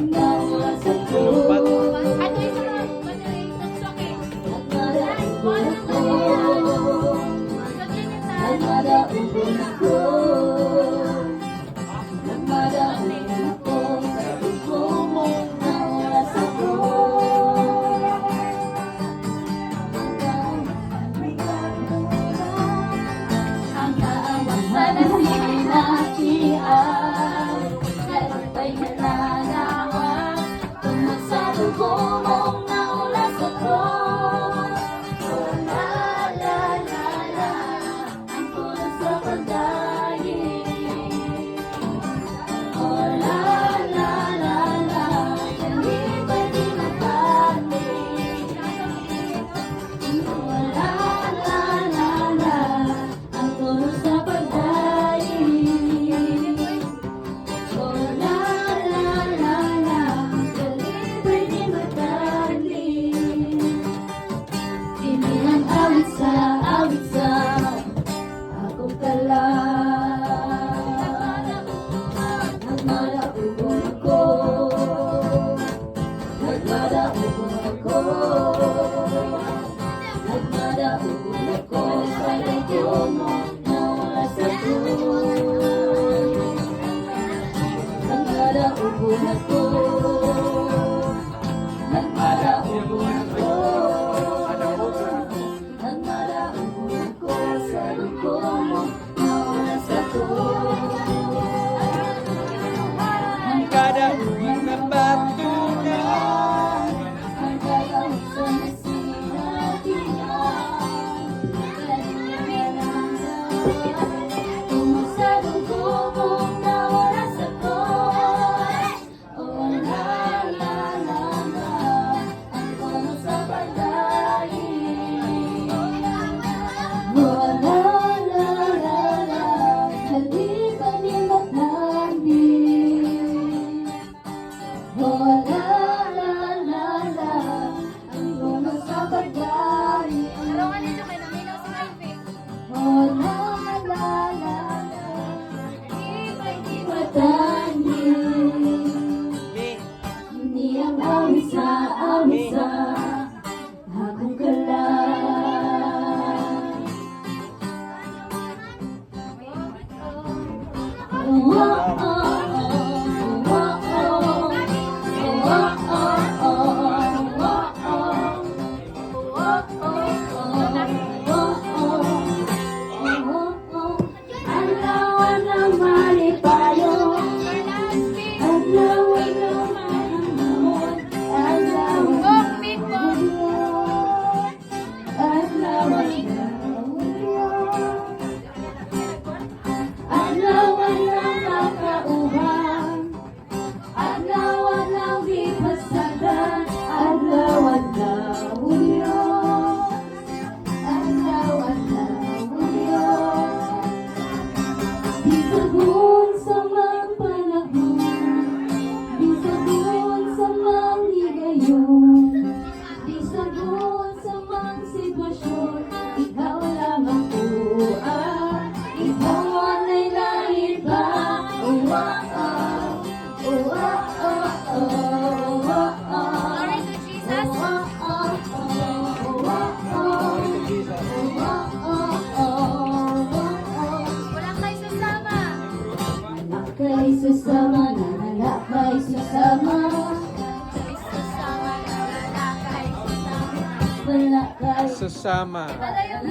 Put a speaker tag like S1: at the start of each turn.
S1: Naoras ako.
S2: Ato sa mga eh.
S1: Nagmadaugon ako. Nagmadaugon ako. Nagmadaugon ako sa dugo mong naoras ako. Ang kaawan sa nasinatian, kalipay nga nanawa tungod sa dugo mong naulas ako. Oh la la la la, ang puno sa pagdayi. Oh la la la la, kalipay di matani. Oh la la la la, ang puno sa pagdayi. Oh la la la la, kalipay di matani. Kini ang awit sa akong kalag. Nagmadaugon ako. Nagmadaugon ako. Nagmadaugon ako sa dugo mo naoras ako. Nagmadaugon ako. Nagmadaugon ako. Nagmadaugon ako sa dugo mo naoras ako.
S3: Ang kadaugan na batunan.
S1: Ang kaawan sa nasinatian, tungod sa dugo mong naoras ako. Oh la la la la, ang puno sa pagdayi. Oh la la la la, kalipay ni matandi. Oh la la la la, ang puno sa pagdayi. Oh la la la la, di matandi.
S3: Mi.
S1: Kini ang awit sa akong kalag. Oh. Adlaw ng malipayon, adlaw ng manamon, adlaw ng adlaw ng adlaw ng makauban, adlaw ng gipasagan, adlaw ng Hulyo, adlaw ng Hulyo. Bisag unsa mang panahon, bisag unsa mang higayon, bisag unsa mang sitwasyon, ikaw lamang ah, ikaw walay lain pa. Oh, ah, oh, oh, ah, oh, oh, ah, oh.
S2: Glory to Jesus.
S1: Oh, ah, oh, oh, ah, oh.
S3: Glory to Jesus.
S1: Oh, ah, oh, oh, oh, oh.
S2: Wala kay susama.
S1: Wala kay susama, wala kay susama.
S2: Kay susama, wala kay susama.
S1: Wala kay
S3: Susama.
S2: Wala yun.